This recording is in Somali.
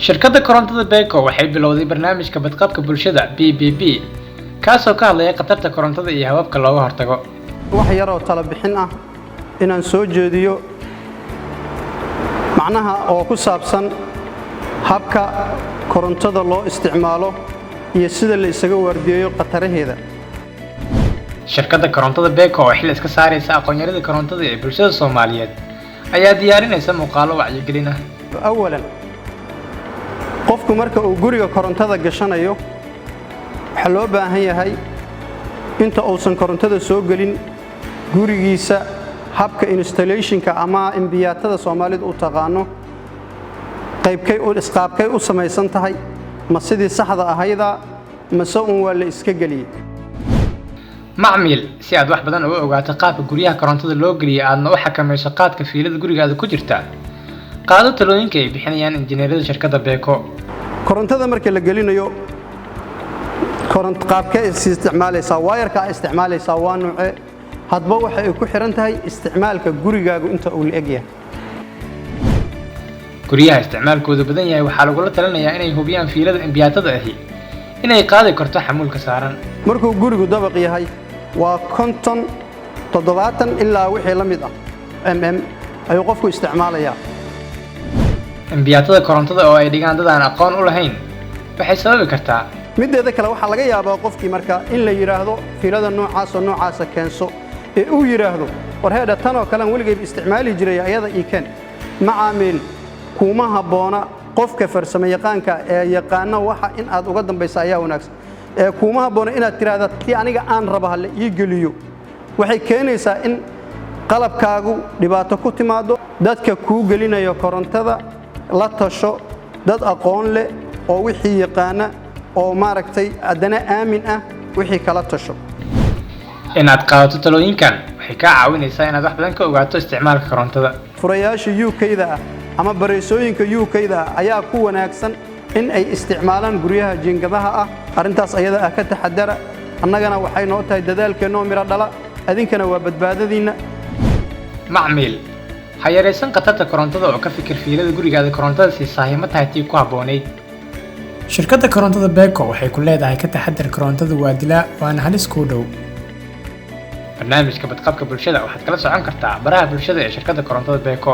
Shirkadda korontada BECO waxay bilowday barnaamijka badqabka bulshada BBB, kaasoo ka hadlaya khatarta korontada iyo hababka looga hortago. Wax yaroo tala bixin ah inaan soo jeediyo, macnaha oo ku saabsan habka korontada loo isticmaalo iyo sida la isaga waardiyeeyo khataraheeda. Shirkadda korontada BECO oo xil iska saaraysa aqoon-yarida korontada ee bulshada Soomaaliyeed ayaa diyaarinaysa muuqaalo wacyigelin ah. Awalan, qofku marka uu guriga korontada gashanayo, waxaa loo baahan yahay inta uusan korontada soo gelin gurigiisa, habka installationka ama imbiyaatada Soomaalidu u taqaano, qaybkay isqaabkay u samaysan tahay, ma sidii saxda ahaydaa mase uun waa la iska geliyey? Macmiil, si aad wax badan uga ogaato qaabka guryaha korontada loo geliyo, aadna u xakamayso qaadka fiilada gurigaada ku jirta, qaado talooyinka ay bixinayaan injineerada shirkadda BECO. Korontada marka la gelinayo, qaabkee is isticmaalaysaa? Waayarka aa isticmaalaysaa waa nuucee? Hadba waxa ay ku xihan tahay isticmaalka gurigaagu inta uu la eg yahay. Guryaha isticmaalkoodu badan yahay waxaa lagula talinayaa inay hubiyaan fiilada imbiyaatada ahi inay qaadi karto xamuulka saaran. Markuu gurigu dabaq yahay, waa 50, 70 ilaa wixii la mid ah ayuu qofku isticmaalayaa. Imbiyaatada korontada oo ay dhigaan dad aan aqoon u lahayn waxay sababi kartaa Middeeda kale, waxaa laga yaabaa qofkii marka in la yidhaahdo fiilada noocaasoo noocaasa keenso, ee uu yidhaahdo, "War heedha, tanoo kalean weligayba isticmaali jiray, ayada ii keen." Macaamiil, kuma habboona. Qofka farsamo yaqaanka ee yaqaana waxa in aad uga dambaysa ayaa wanaagsan, ee kuma habboona inaad tidhaahda tii aniga aan raba ha la ii geliyo. Waxay keenaysaa in qalabkaagu dhibaato ku timaado. Dadka kuu gelinaya korontada la tasho, dad aqoon leh oo wixii yaqaana oo maaragtay haddana aamin ah wixii kala tasho. Inaad qaadato talooyinkan waxay kaa caawinaysaa inaad wax badan ka ogaato isticmaalka korontada. Furayaasha UK-da ah ama bareysooyinka UK-da ah ayaa ku wanaagsan in ay isticmaalaan guryaha jiingadaha ah. Arrintaas ayada ah ka taxadara. Annagana waxay noo tahay dadaalkeennoo midho dhala, adinkana waa badbaadadiinna. Macmiil, ha yaraysan khatarta korontada oo ka fikir fiilada gurigaada korontada siisaa ma tahay tii ku habboonayd. Shirkadda korontada BECO waxay ku leedahay ka taxadar, korontadu waa dilaa, waana halis kuu dhow. Barnaamijka badqabka bulshada waxaad kala socon kartaa baraha bulshada ee shirkadda korontada BECO.